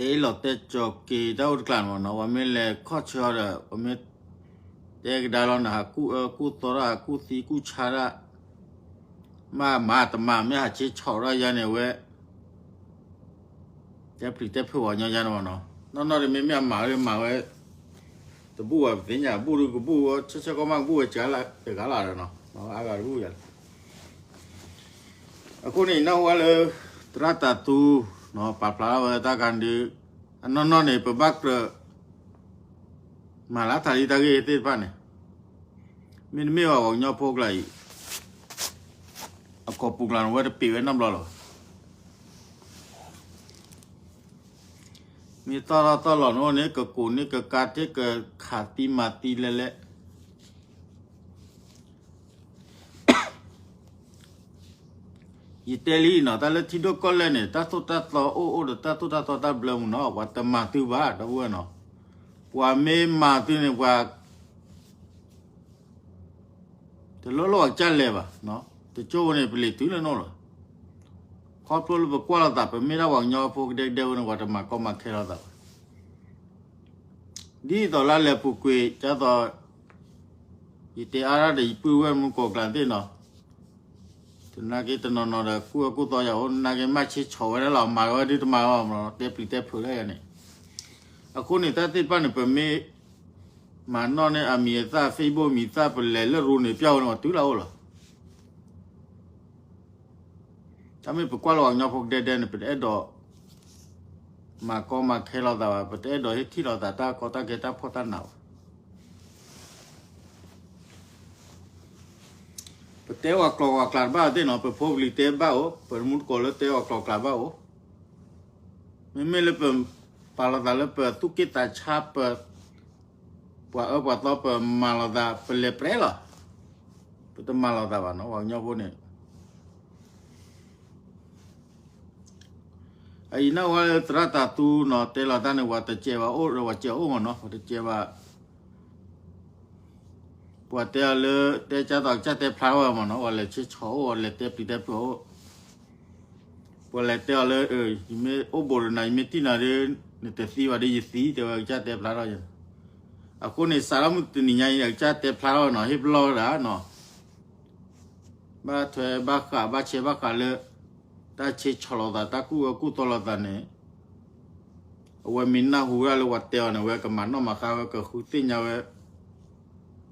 တဲလီၤတဲကၠီၤက့ၤတၢ်အိၣ်တကျါန့ၣ်မ့ၢ်နီၤ, ပှၤမ့ၢ်လဲၤခီၣ်ဆၢအီၤဒီး ပှၤမ့ၢ်တဲကဒါလီၤန့ၣ် ဟးကူၣ်အၢကူၣ်သီတၢ် ဟးကူၣ်သံကူၣ်ဆါတၢ်, မ့ၢ်မၤတမၤ မ့ၢ်ဟးဆ့ဆီၣ်ထီၣ်ယါန့ၣ်ဝဲ တဲပျံၤတဲဖုးဝဲညီယါန့ၣ်မ့ၢ်နီၤ, နီၢ်နီၢ်ဒီးမ့မ့ၢ်အမၤဝဲမၤဝဲ တဘူၣ်ဝဲပသ့ၣ်ညါ ဘူၣ်ဒုကဘူၣ်ဝဲ ဆၢဆၢကီးမးကဘူၣ်ဝဲစှၤလၢတဂၤလီၤဒီးနီၤ, အါဂၤတဘူၣ်ယါ အဃိန့ၣ် နၢ်ဟူဝဲလၢ သရၣ်တၤသူ ပာ်ဖျါထီၣ်ဝဲတၢ်ခါဒုး အနီၢ်နီၢ်န့ၣ် ပဘၣ်ကြၢး မၤလၢထးလံတၢ်ဂ့ၢ်သ့ၣ်တဖၣ်န့ၣ် မ့တမ့ၢ်ဘၣ် ပှၤကညီဖိကျါအံၤ အကိာ်ပူၤကျါန့ၣ် ဝဲတပ့ၤဝဲနီတဘျီလီၤ. မ့ၢ်သီၣ်ထီၣ်သီၣ်လီၤန့ၣ် ကကိးန့ၢ်ကကါ ထဲကခးသံမၤသံလဲၣ်လဲၣ် ယတဲလံနီၤ, တၢ်လၢထံဒိၣ်ကီၢ်လဲၢ်န့ၣ် တၢ်သိၣ်တၢ်သီအိၣ်အိၣ်ဒီး တၢ်သိၣ်တၢ်သီတၢ်ဘျၢမုၢ်နီၤ, ပှၤတမၤသုဘၣ် ဒီပုၢ်ဝဲၢ်နီၤ, ပှၤမ့ၢ်မၤသုန့ၣ် ပှၤ တလိၣ်လၢပှၤကစၢ်လဲၤဘၣ်, တကၠိဖိန့ၣ် ပလံၤတုၤလၢနီၢ်လီၤ. ခီဖျိလၢပကွၢ်လိာ်သး ပမ့ၢ်ဒၣ်ပှၤကညီဖိကဒဲကဒဲဝဲန့ၣ် ပှၤတမၤကီမၤခဲလိာ်သးဘၣ်. ဒ်သိးလၢလဲၤပူၤကွံာ် ဒ်သိး ယတဲအါဒၣ်ဒီးယပုၢ်ဝဲၢ်မုၢ်ကိးကျါသ့ၣ်နီၤ, သနာ်က့တနီၤနီၤဒီး ကူၣ်အၢကူၣ်သီယၤအိၣ် သနာ်က့မၤဆ့ဆီၣ်ဝဲဒၣ်လီၤ မၤဝဲဒုတမၤဘၣ်မး တဲပျံၤတဲဖုးလၢယၤန့ၣ်, အဃိန့ၣ် တၢ်သ့ၣ်တဖၣ်န့ၣ် ပမ့ၢ် မၤနီၣ်န့ၢ်အမံၤအသၣ် Facebook မံၤသၣ် ပလဲၤလၢရူန့ၣ် ပျၢ်ဝဲန့ၣ် ပှၤတုၤလၢအအိၣ်လီၤ. တၢ်မ့ၢ်ပကွၢ်လၢပှၤကညီဖိကဒဲကဒဲန့ၣ် ပတအဲၣ်ဒိး မၤကီမၤခဲလိာ်သးဘၣ်, ပတအဲၣ်ဒိးဟ့ၣ်ထံၣ်လိာ်သးတၢ်ကီတၢ်ခဲတၢ်ဖှီၣ်တၢ်နးဘၣ်. ပတဲပှၤကျိာ်ပှၤကျါတဘၣ်သ့ၣ်နီၤ, ပဖိပလံၤတဲဘၣ်အိၣ်, ပမူတကိးလၢတဲပှၤကျိာ်ကျါဘၣ်အိၣ်, မ့မ့ၢ်လၢပပာ်လီၤသးလၢပသူၣ်က့ၣ်သးဆါ ပ ပှၤအၢပှၤသီ ပမၤလိာ်သး ပလဲၤပြဲလီၤ. ပတမၤလိာ်သးဘၣ်နီၤ ပှၤကညီဖိန့ၣ်. အအံၤနၢ်ဟူလၢသရၣ်တၤသူနီၤ တဲလီၤတၢ်န့ၣ် ပှၤတစဲးဘၣ်အိၣ်ဒီး ပှၤစဲးအိၣ်မးနီၤ ပှၤတစဲးဘၣ် ပှၤတဲအီၤလၢ တဲကၢ်သိးကစၢ်တဲဖျါထီၣ်ဝဲမးနီၤ ပှၤလဲၤဆ့ဆီၣ်အိၣ် ပှၤလဲၤတဲပျံၤတဲဖုးအိၣ် ပှၤလဲၤတဲအီၤလၢ ယမ့ၢ်အိၣ်ဘူးဒီးနၤ ယမ့ၢ်တံၢ်နၤဒီး နတသံဘၣ်ဒီးယသံ တဲဝဲကစၢ်တဲဖျါထီၣ်ယၤ. အဃိန့ၣ် စးထီၣ်မုၢ်တနံၤညါအံၤ ကစၢ်တဲဖျါထီၣ်နီၤ ဟ့ၣ်ပလီၢ်ဝဲဒၣ်နီၤ ဘၣ်ထွဲဘၣ်ဃးဘၣ်ဆဲးဘၣ်ဃးလၢ တၢ်ဆ့ဆီၣ်လိာ်သး တၢ်ကူၣ်အၢကူၣ်သီလိာ်သးန့ၣ် အဝဲမ့ၢ်နၢ်ဟူဒၣ်လၢပှၤတဲအီၤန့ၣ် အဝဲကမၤနီၣ်မၤဃါဝဲ ကဃုသ့ၣ်ညါဝဲ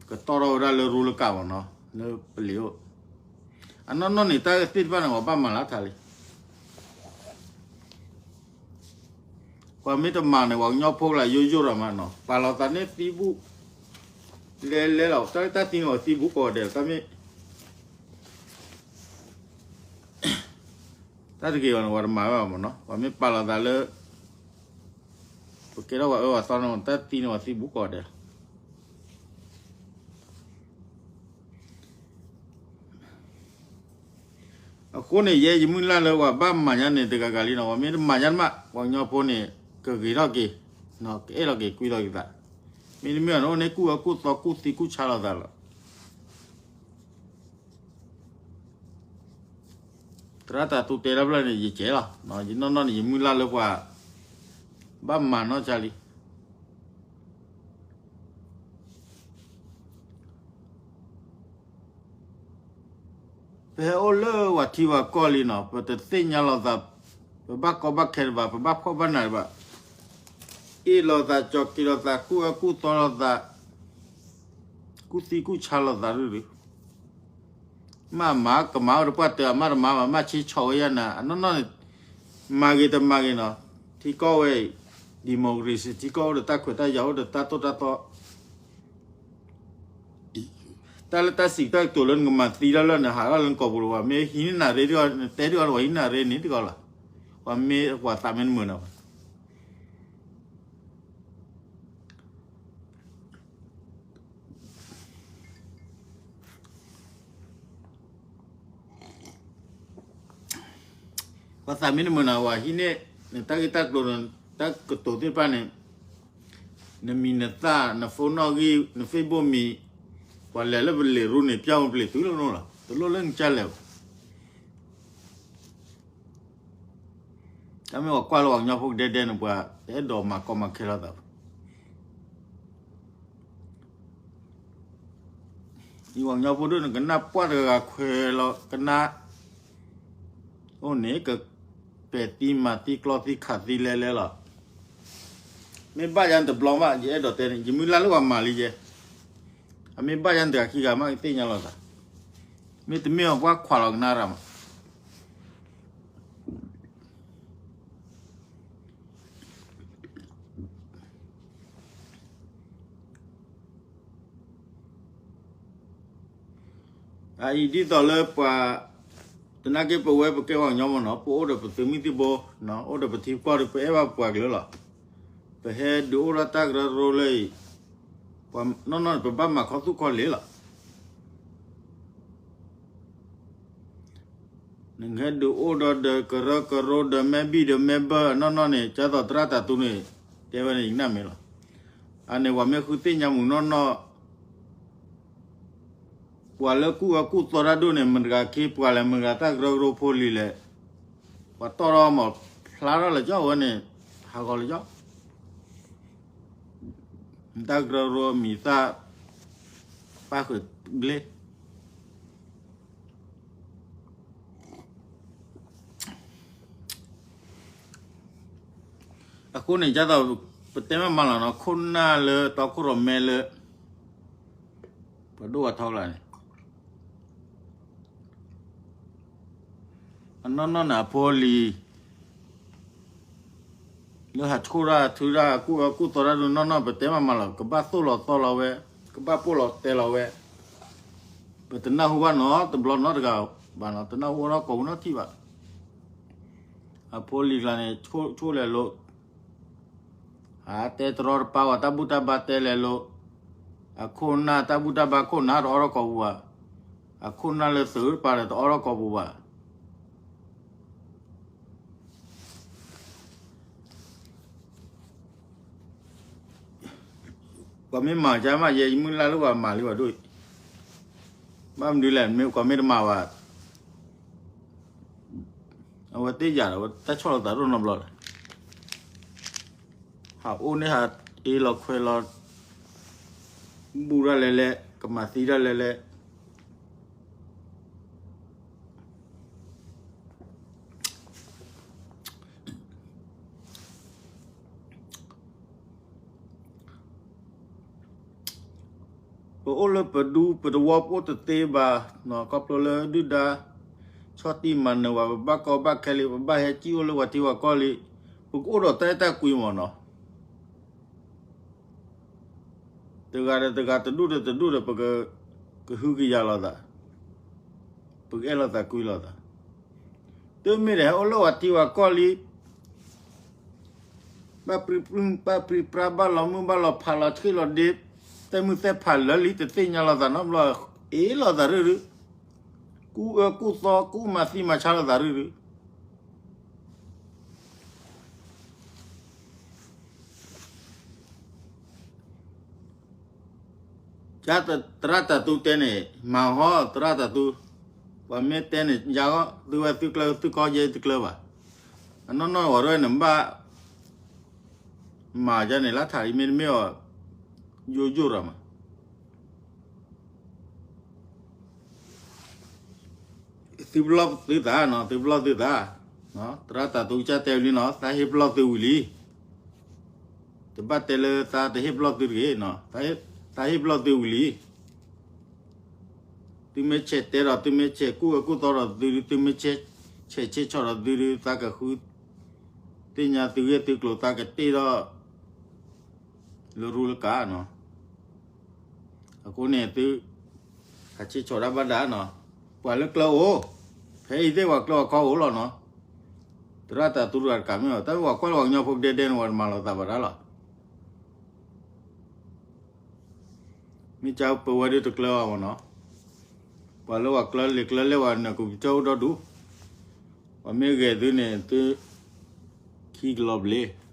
ကတီၢ်ထီၣ်ဝဲဒၣ်လၢရူလၢကးမးနီၤ လၢပလံၤအိၣ် အနီၢ်နီၢ်န့ၣ် တၢ်သ့ၣ်တဖၣ်န့ၣ် ပှၤဘၣ်မၤလၢထးလံ ပှၤမ့ၢ်တမၤန့ၣ် ပှၤကညီဖိကျါယိယိဒီးမးနီၤ ပာ်လီၤသးန့ၢ်သံဘူး လဲၤလဲၤလီၤ တၢ်လၢတၢ်သံန့ၣ် ပှၤသံဘူးကိးဂၤဒဲး တၢ်မ့ၢ် တၢ်တဂ့ၤဘၣ်န့ၣ် ပှၤတမၤဘၣ်မးနီၤ ပှၤမ့ၢ်ပာ်လီၤသးလၢ ပကဲထီၣ်ပှၤအၢပှၤသီန့ၣ် တၢ်သံန့ၣ် ပှၤသံဘူးကိးဂၤဒဲးလီၤ. အဃိန့ၣ် ယဲယမုၢ်လၢ်လၢပှၤဘၣ်မၤညါန့ၣ် တဂၤဂၤလံနီၤ ပှၤမ့ၢ်တမၤညါတမး ပှၤကညီဖိန့ၣ် ကဂ့ၤထီၣ်က့ၤ ကအဲၣ်ထီၣ်က့ၤကွံထီၣ်က့ၤသး မ့တမ့ၢ်ဘၣ်န့ၣ် အိၣ်န့ၣ်ကူၣ်အၢကူၣ်သီကူၣ်သံကူၣ်ဆါလိာ်သးလီၤ. သရၣ်တၤသူတဲတၢ်ဖျၢၣ်န့ၣ် ယကဲလီၤ ယနီၢ်နီၢ်န့ၣ် ယမုၢ်လၢ်လၢပှၤ ဘၣ်မၤနီၢ်ကၢလံ ပဟဲအိၣ်လၢပှၤထံပှၤကီၢ်လံနီၤ ပတသ့ၣ်ညါလိာ်သး ပဘၣ်ကီဘၣ်ခဲတဘၣ် ပဘၣ်ဖှီၣ်ဘၣ်နးတဘၣ် အ့ၣ်လိာ်သး ကၠီၤက့ၤလိာ်သး ကူၣ်အၢကူၣ်သီလိာ်သး ကူၣ်သံကူၣ်ဆါလိာ်သးရူၢ်ရူၢ် မ့ၢ်မၤကမၤအိၣ်ဒီး ပှၤတဲအီၤမ့ၢ်တမၤဘၣ် မ့ၢ်ဆ့ဆီၣ်ဝဲယဲၢ်နၤ အနီၢ်နီၢ်န့ၣ် မၤဂ့ၤတမၤဂ့ၤနီၤ ထံကီၢ်ဝဲအံၤ democracy ထံကီၢ်အိၣ်ဒီးတၢ်ခွဲးတၢ်ယာ်အိၣ်ဒီးတၢ်သိၣ်တၢ်သီ တၢ်လၢတၢ်စံးတၢ်ကတိၤလၢနကမၤသံတၢ်လၢနဟးထီၣ်လၢနကိာ်ပူၤလီၤ ပှၤမ့ၢ်ဟံးန့ၢ်နၤရ့ဒ်အီၤ နတဲဒ်အီၤလီၤ ပှၤဟံးန့ၢ်နၤရ့န့ၣ်တဂ့ၤလီၤ ပှၤမ့ၢ်ပှၤသးမ့ၢ်တမုာ်နၤဘၣ် ပှၤသးမ့ၢ်တမုာ်နၤ ပှၤဟံးန့ၢ် နတၢ်ဂ့ၢ်တၢ်ကျိၤ နတၢ်ကတိၤသ့ၣ်တဖၣ်န့ၣ် နမံၤနသၣ် န phone နီၣ်ဂံၢ် န Facebook မံၤ ပှၤလဲၤလၢပလံၤရူန့ၣ် ပျၢ်ဝဲပလံၤတုၤလီၤနီၤလီၤ တလိၣ်လၢနကစၢ်လဲၤဘၣ် တၢ်မ့ၢ်ပှၤကွၢ်လၢပှၤကညီဖိကဒဲဒဲန့ၣ် ပှၤတအဲၣ်ဒိးမၤကီမၤခဲလိာ်သးဘၣ်. ယပှၤကညီဖိဒိၣ်န့ၣ်ကနၣ်ပှၢ်တဂၤဂၤခွဲးလီၤ ကနၣ် အိၣ်န့ၣ် ကပဲာ်သံမၤသံကျီသံခးသံလဲလဲလီၤ. မ့ၢ်ဘၣ်ယၤတဘျီဘၣ် ယအဲၣ်ဒိးတဲန့ၣ် ယမုၢ်လၢ်လၢပှၤမၤလံယဲ, အမ့ၢ်ဘၣ်ယၤတဂၤခံဂၤမး ကသ့ၣ်ညါလိာ်သး, မ့တမ့ၢ်အပှၤခွဲးလီၤကနၣ်ရၣ်မး အအံၤဒ်သိးလၢပှၤ သနာ်က့ပဝဲပကဲပှၤကညီမ့ၢ်နီၤ ပအိၣ်ဒီးပသုးမုၢ်သံၣ်ဘိ, အိၣ်ဒီးပထံပကီၢ်ဒီး ပအဲၣ်ဘၣ်ပှၤကလုာ်လီၤ. ပဟဲဒုးအိၣ်ထီၣ်တၢ်ကရၢကရိလၢအံၤ, ပှၤနီၢ်နီၢ်န့ၣ် ပဘၣ်မၤခီသူၣ်ခီလ့လီၤ. နကဟဲဒုးအိၣ်ဒီးဒီးကရၢကရိဒီး မဲဘံၣ်ဒီးမဲဘၢ နီၢ်နီၢ်န့ၣ် ကၢ်သိးသရၣ်တၢ်သူန့ၣ် တဲဝဲန့ၣ် ယကနၣ်မ့ၢ်လီၤ. အန့ၣ် ပှၤမ့ၢ်ဃုသ့ၣ်ညါမုၢ်နီၢ်နီၢ် ပှၤလၢကူၣ်အၢကူၣ်သီတၢ်ဒိၣ်န့ၣ် မတၤတဂၤခ့ပှၤလဲၣ် မတၤတဂၤတၢ်ကရၢကရိဖိလံၤလဲၣ်, ပှၤတီၢ်ထီၣ်မး ဖျါထီၣ်လၢၤကၠီ အဝဲန့ၣ် ဟးဂီၤလၢၤကၠီ, တၢ်ကရၢကရိမံၤသၣ် ပၣ်ဃုာ်ဘျ့ အဃိန့ၣ် ကၢ်သိး ပတဲမးမးလီၤနီၤ ခိၣ်နၢ်လၢတီခိၣ်ရိၣ်မဲလၢ ပှၤဒိၣ်ဝဲထီကျါန့ၣ် အနီၢ်နီၢ်န့ၣ် အဖိအလံၤ လၢဟးဆိၣ်တၢ်ထုတၢ် ကူၣ်အၢကူၣ်သီတၢ်ဒိၣ်နီၢ်နီၢ် ပတဲမးမးလီၤ ကဘၣ်သိၣ်လီၤသီလီၤဝဲ ကဘၣ်ပိၢ်လီၤတဲလီၤဝဲ ပတနၢ်ဟူဘၣ်နီတဘျီနီတဂၤဘၣ်နီၤ တနၢ်ဟူအီၤထီၣ်ကိးမုၢ်နီၢ်ထံၣ်ဘၣ်. အဖိအလံၤကျါန့ၣ် ဆိၣ်လဲၤလိာ် အတဲတရီတပါဝဲ တၢ်ဘူၣ်တၢ်ဘါတဲလဲၤလိာ်, အခိၣ်နၢ်တၢ်ဘူၣ်တၢ်ဘါခိၣ်နၢ်တအိးထီၣ်ကိာ်ပူၤဘၣ်, အခိၣ်နၢ်လၢသုးတပၤဒီးတအိးထီၣ်ကိာ်ပူၤဘၣ်. ပှၤမ့ၢ်မၤကါမး ယဲယမုၢ်လၢ်လၢပှၤမၤလံပှၤဒိၣ်အံၤ, ဘၣ်မနုၤလဲၣ် မ့ၢ်ပှၤမ့ၢ်တမၤဘၣ် အဝဲသ့ၣ်ယၤဒီး အဝဲတၢ်ဆီၣ်လီၤသးဒိၣ်နီတဘျီလီၤ. ဟးအိၣ်န့ၣ်ဟးအ့လီၤခွဲးလီၤ ဘူၣ်တၢ်လဲၤလဲၤ ကမၤသံတၢ်လဲၤလဲၤ ပအိၣ်လၢပဒူပတဝီပအိၣ်တသ့ဘၣ်, ခီဖျိလၢဒုၣ်ဒါ ဆီၣ်တံၢ်မၤနၢၤဝဲ ပဘၣ်ကီဘၣ်ခဲလံ ပဘၣ်ဟဲစံၣ်အိၣ်လၢပှၤထံပှၤကီၢ်လံ, ပကအိၣ်ဒီးတၢ်အဲၣ်တၢ်ကွံမ့ၢ်နီၤ. တဂၤဒီးတဂၤ တဒူၣ်ဒီးတဒူၣ်ဒီး ပကဟုကယာ်လိာ်သး, ပကအဲၣ်လိာ်သးကွံလိာ်သး, တုၤမ့ၢ်ဒီးဟဲအိၣ်လၢပှၤထံပှၤကီၢ်လံ ဘၣ်ပြံပြါ ဘၣ်ပြံပြါဘၣ်လီၤမုၢ်ဘၣ်လီၤဖးလီၤဆ့ၣ်လီၤဒ့, သဲမုၢ်သဲဖးလၢာ်လံ တသ့ၣ်ညါလိာ်သးနီတဘျီ, အ့ၣ်လိာ်သးရုၢ်ရုၢ်, ကူၣ်အၢကူၣ်သီကူၣ်မၤသံမၤဆါလိာ်သးရုၢ်ရုၢ်. ကၢ်သရၣ်တၢ်သူတဲန့ၣ် မၤဟီ သရၣ်တၢ်သူ, ပှၤမ့ၢ်တဲန့ၣ် ယၤဂီၢ် သုဝဲသုကျၢသုကီၢ်ယဲတကျၢဘၣ်. အနီၢ်နီၢ်ဝဲရဲၣ်န့ၣ် ဘၣ်မၤယၤန့ၣ် လၢထးအံၤမ့တမ့ၢ်အီၤ ယိယိၣ်ရၤမး သုပလီၢ်သုသးနီၤ သုပလီၢ်သုသး, သရၣ်တၢ်သူကစၢ်တဲဝံၤလံနီၤ သးဟ့ၣ်ပလီၢ်သုဝံၤလံ, တဘၣ်တဲလၢသးတဟ့ၣ်ပလီၢ်သုတဂ့ၤ, သးဟ့ၣ်ပလီၢ်သုဝံၤလံ, သုမ့ၢ်ဆဲးတဲဒီး သုမ့ၢ်ဆဲးကူၣ်အၢကူၣ်သီဒီးသုဒုး သုမ့ၢ်ဆဲးဆဲးဆဲးဆီၣ်ဒီးသုဒုး သးကဃု သ့ၣ်ညါသုဂ့ၢ်သုကျိၤ သးကတ့ၢ်ထီၣ် လၢရူလၢကးနီၤ. အဃိန့ၣ်သု ဟးဆ့ဆီၣ်တၢ်ဘၣ်ဒၣ်နီၤ, ပှၤလၢကျၢၤအိၣ်, ဖဲအံၤသ့ၣ်ပှၤကျၢၤပှၤကီၢ်အိၣ်လီၤနီၤ, သရၣ်တၢ်သူတဂၤတကးမ့ၢ်အီၤ တၢ်မ့ၢ်ပှၤကွၢ်လၢပှၤကညီဖိကဒဲဒဲန့ၣ် ပှၤတမၤလိာ်သးဘၣ်ဒၣ်လီၤ. မ့ၢ်ကပဝဲဒၣ်တကျၢၤအီၤမ့ၢ်နီၤ, ပှၤလၢပှၤကျၢၤလံၤကျၢၤလဲၢ်ပှၤနၢ်ကူပျီအိၣ်ဒီဒူၣ်, ပှၤမ့ၢ်ဂဲၤသုန့ၣ် သု ခံကလီၤဘျ့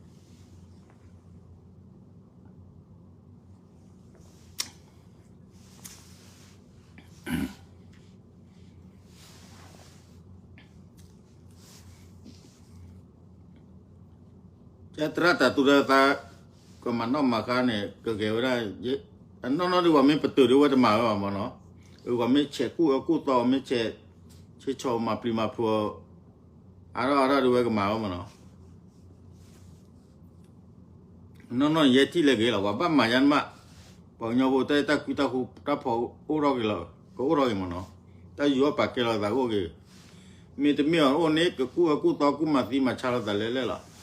သရၣ်တၢ်သူၣ်ဒီးသး ကမၤနီၣ်မၤဃါန့ၣ် ကဂဲၤဝဲဒၣ်, အနီၢ်နီၢ်ဒ်ဝဲမ့ၢ်ပတုာ်ဒ်ဝဲတမၤဝဲဘၣ်မ့ၢ်နီၤ, ဝဲမ့ၢ်ဆဲးကူၣ်အၢကူၣ်သီ မ့ၢ်ဆဲး ဆ့ဆီမၤပျံၤမၤဖုးအီၤ အါထီၣ်အါထီၣ်ဒ်ဝဲကမၤဝဲမ့ၢ်နီၤ. နီၢ်နီၢ်ယဲထံၣ်လၢဂ့ၤလီၤ ပှၤဘၣ်မၤယါနမး, ပှၤကညီဖိတၢ်အဲၣ်တၢ်ကွံတၢ်ဃူတၢ်ဖိးအိၣ်ထီၣ်က့ၤလီၤ ကအိၣ်ထီၣ်က့ၤမ့ၢ်နီၤ, တၢ်ယူးယီၣ်ပာ်ကဲလီၤသးကအိၣ်က့ၤ, မ့တမ့ၢ်အီၤအိၣ်န့ၣ် ကကူၣ်အၢကူၣ်သီကူၣ်မၤသံမၤဆါလီၤသးလဲၣ်လဲၣ်လီၤ.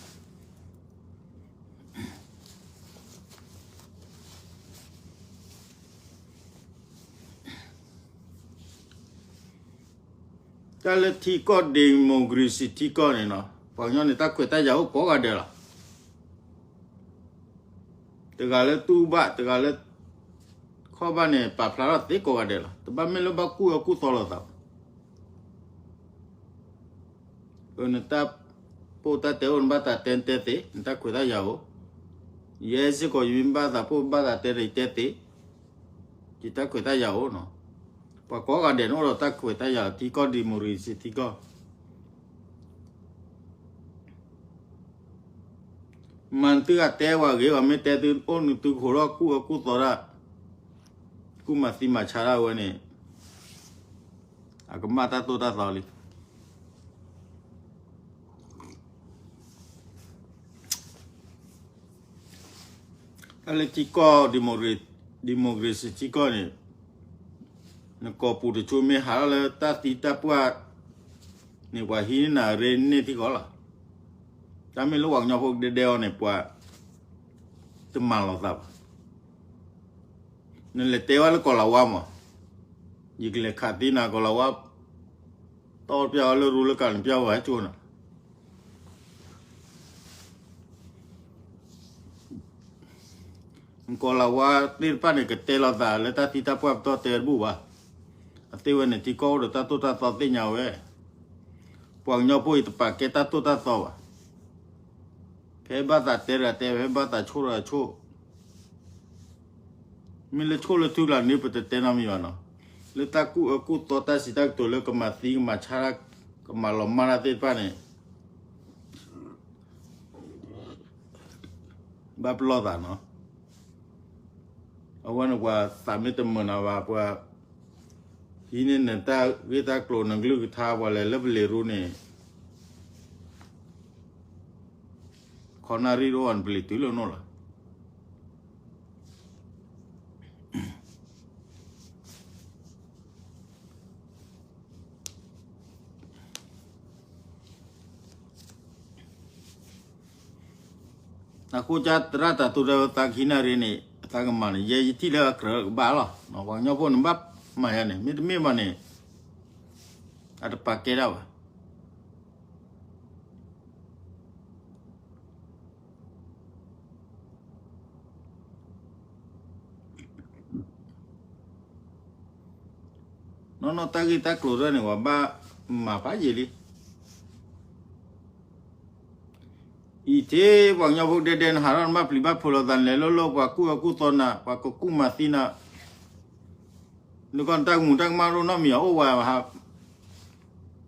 တၢ်လၢထံကီၢ် democracy ထံကီၢ်န့ၣ်နီၤ ပှၤကညီန့ၣ် တၢ်ခွဲးတၢ်ယာ်အိၣ်ကိးဂၤဒဲးလီၤ. တဂၤလၢတူၢ်ဘၣ် တဂၤလၢ ခီၣ်ဘၣ်န့ၣ် ပာ်ဖျါထီၣ်သ့ကိးဂၤဒဲးလီၤ. တဘၣ်မ့ၢ်လၢဘၣ်ကူၣ်အၢကူၣ်သီလိာ်သးဘၣ်. နတၢ်ပိၢ်တၢ်တဲအိၣ်နဘၣ်သးတဲတဲသ့ နတၢ်ခွဲးတၢ်ယာ်အိၣ်, ယဲစ့ၢ်ကီးယမ့ၢ်ဘၣ်သးပိၢ်ဘၣ်သးတဲဒီးယတဲသ့, ယတၢ်ခွဲးတၢ်ယာ်အိၣ်နီၤ. ပှၤကိးဂၤဒဲးန့ၣ်အိၣ်ဒီးတၢ်ခွဲးတၢ်ယာ်လီၤ ထံကီၢ် democracy ထံကီၢ် မၤသုဂၤတဲဝဲဂ့ၤ ပှၤမ့ၢ်တဲသုအိၣ်နုာ်သုကဟိးထီၣ်ကူၣ်အၢကူၣ်သီတၢ်, ကူၣ်မၤသံမၤဆါတၢ်ဝဲန့ၣ် အကမၣ်တၢ်သိၣ်တၢ်သီလံ. တၢ်လၢထံကီၢ် democracy ထံကီၢ်န့ၣ် နကိာ်ပူၤတကၠိမ့ၢ်ဟးထီၣ်လၢတၢ်သံတၢ်ပှၢ်န့ၣ် ပှၤဟံးန့ၢ်နၤရ့န့ၢ်ထံကီၢ်လီၤ. တၢ်မ့ၢ်လၢပှၤကညီဖိကဒဲဒဲအီၤန့ၣ် ပှၤတမၤလိာ်သးဘၣ်. နလဲၤတဲဝဲလၢကီၢ်လၤဝါမး, ယကလဲၤခးသံနၤကီၢ်လၤဝါ, တီပျၢ်ဝဲလၢရူလၢကၢ်န့ၣ်ပျၢ်ဝဲကၠိနၤ ကီၢ်လၤဝါသ့ၣ်တဖၣ်န့ၣ် ကတဲလိာ်သးလၢတၢ်သံတၢ်ပှၢ်ပတီၢ်တဲတဘူၣ်ဘၣ်. အသ့ဝဲန့ၣ် ထံကီၢ်အိၣ်ဒီးတၢ်သိၣ်တၢ်သီသ့ၣ်ညါဝဲ, ပှၤကညီဖိအံၤတပာ်ကဲတၢ်သိၣ်တၢ်သီဘၣ်. ဖဲဘၣ်သးတဲတဂၤတဲ ဖဲဘၣ်သးဆိၣ်တဂၤဆိၣ် မ့ၢ်လၢဆိၣ်လၢထုကလးန့ၣ် ပတတဲနီတမံၤဘၣ်နီၤ. လၢတၢ်ကူၣ်အၢကူၣ်သီတၢ်စံးတၢ်ကတိၤလၢကမၤသံကမၤဆါ ကမၤလီၤမၢ်တၢ်သ့ၣ်တဖၣ်န့ၣ် ဘၣ်ပလီၢ်သးနီၤ. အဝဲန့ၣ်ပှၤသးမ့ၢ်တမုာ်နၤဘၣ် ပှၤ ဟံးန့ၢ်နတၢ်ဂ့ၢ်တၢ်ကျိၤနကလုၢ်ကထါပှၤလဲၤလၢပလံၤရူန့ၣ် ခီနၣ်ရံၣ်တအိၣ်ဘၣ် နပလံၤတုၤလၢနအိၣ်လီၤ. အဃိသတးသရၣ်တၢ်သူၣ်ဒီးသးကဟံးနၣ်ရံၣ်န့ၣ် အသးကမၤန့ၣ် ယဲယထံၣ်လၢအကြၢးကဘၣ်လီၤ. ပှၤကညီဖိန့ၣ်ဘၣ်မၤယၤန့ၣ် မ့တမ့ၢ်ဘၣ်န့ၣ် အတပာ်ကဲဒၣ်ဘၣ်. နီၢ်နီၢ်တၢ်ဂ့ၢ်တၢ်ကျိၤတဖၣ်န့ၣ် ပှၤဘၣ်မၤဖးယံာ်လံ. အံၤထဲပှၤကညီဖိဒဲဒဲ နဟးထီၣ်နဘၣ်ပျံၤဘၣ်ဖုးလိာ်သး နလဲၤလိၣ်လိၣ်ပှၤကူၣ်အၢကူၣ်သီနၤ ပှၤကကူၣ်မၤသံနၤ နကီၢ်နတၢ်ကမူၤတၢ်ကမၣ်တအိၣ်နီတမံၤ အအိၣ်ဝဲ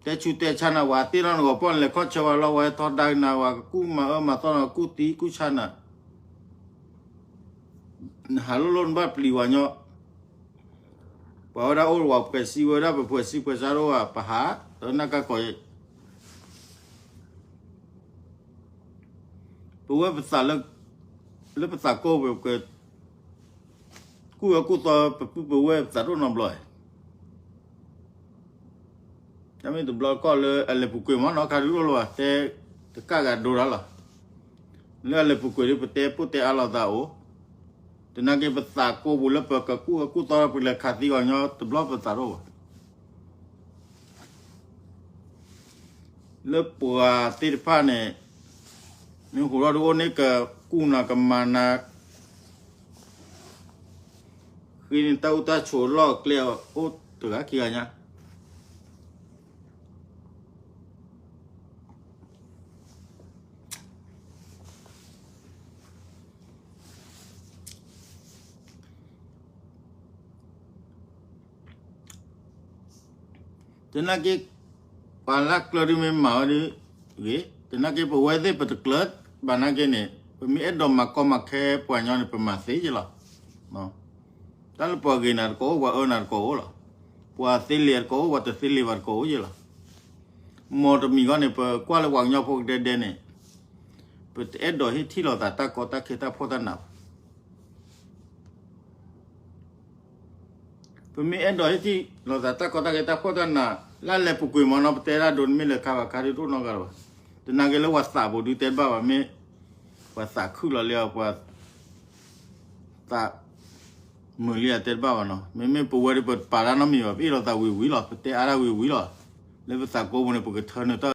တဲဆူးတဲဆါနၤ ပှၤသ့ၣ်နီၣ်နဂီၤပီၢ် နလဲၤခီၣ်ဆၢဝဲလီၤ ပှၤဟဲထီဒါက့ၤနၤ ပှၤကကူၣ်မၤအၢမၤသီနၤ ကူၣ်သံကူၣ်ဆါနၤ နဟးလိၣ်လိၣ်နဘၣ်ပျံၤပှၤကညီ ပှၤဝဲဒၣ်အိၣ်ဝဲပှဲၤစံဝဲဒၣ် ပပှဲၤစံပှဲၤစါတအိၣ်ဘၣ် ပဟး ဒီးနၢ်ကၢ်ကီး ပဝဲပသးလၢ လၢပသးကိၢ်ပ ကူၣ်အၢကူၣ်သီ ပပုၢ်ပဝဲၢ်ပသးတအိၣ်နီတဘျီ. တၢ်မ့ၢ်တဘျီကီၢ်လၢအလဲၤပူၤကွံာ်မ့ၢ်နီၢ်ခါဒုးအိၣ်လၢၤဘၣ် တဲတကးဂၤဒိဒၣ်လီၤ. လၢအလဲၤပူၤကွံာ်ဒုး ပတဲပိၢ်တဲအါလိာ်သးအိၣ်, သနာ်က့ပသးကိၢ်ပူၤလၢပကကူၣ်အၢကူၣ်သီ ပလဲၤခးသံပှၤကညီတဘျီပသးတအိၣ်ဘၣ်. လၢပှၤသ့ၣ်တဖၣ်န့ၣ် မ့ၢ်ဟူးထီၣ်ဒုးအိၣ်န့ၣ် ကကူၣ်နၤကမၤနၤ ဃ့န့ၢ်တၢ်အိၣ်တၢ်ဆိးလီၢ်ကျဲအိၣ်တဂၤခံဂၤညါ သနာ်က့ ပှၤလၢကျၢၤဒုးမ့ၢ်မၤဝဲဒုးဂ့ၤ, သနာ်က့ပဝဲသ့ၣ်ပတကျၢၤ, ဘၣ်နာ်က့န့ၣ် ပမ့ၢ်အဲၣ်ဒိးမၤကီမၤခဲပှၤကညီန့ၣ် ပမၤသ့ယဲလီၤ. တၢ်လၢပှၤဂ့ၤနၤတကိးအိၣ် ပှၤအၢနၤတကိးအိၣ်လီၤ. ပှၤသ့လံာ်တကိးအိၣ် ပှၤတသ့လံာ်ဘၣ်တကိးအိၣ်ယဲလီၤ. မ်တမံၤဂီၢ်န့ၣ် ပကွၢ်လၢပှၤကညီဖိကဒဲဒဲန့ၣ် ပတအဲၣ်ဒိးဟ့ၣ်ထံၣ်လိာ်သးတၢ်ကီတၢ်ခဲတၢ်ဖှီၣ်တၢ်နးဘၣ်. ပမ့ၢ်အဲၣ်ဒိးဟ့ၣ်ထံၣ်လိာ်သးတၢ်ကီတၢ်ခဲတၢ်ဖှီၣ်တၢ်နး လၢလဲၤပူၤကွံာ်မ့ၢ်နီၤ ပတဲဒၣ်ဒိး နမ့ၢ်လဲၤခါဘၣ်ခါဒုးတအိၣ်နီတဂၤလၢၤဘၣ်. တနာ်က့လၢပှၤသးဘိးဒုးတဲတဘၣ်ဘၣ် မ့ၢ်ပှၤသးခုၣ်လီၤလံအီၤ ပှၤသးမုာ်လံအတဲတဘၣ်ဘၣ်နီၤ. မ့မ့ၢ်ပဝဲဒၣ်ပပာ်တၢ်နီတမံၤဘၣ် ပအ့ၣ်လိာ်သးဝံၤဝံၤလီၤ ပတဲအါတၢ်ဝံၤဝံၤလီၤ. လၢပသးကိးပူၤန့ၣ် ပကထၢနုာ်တၢ်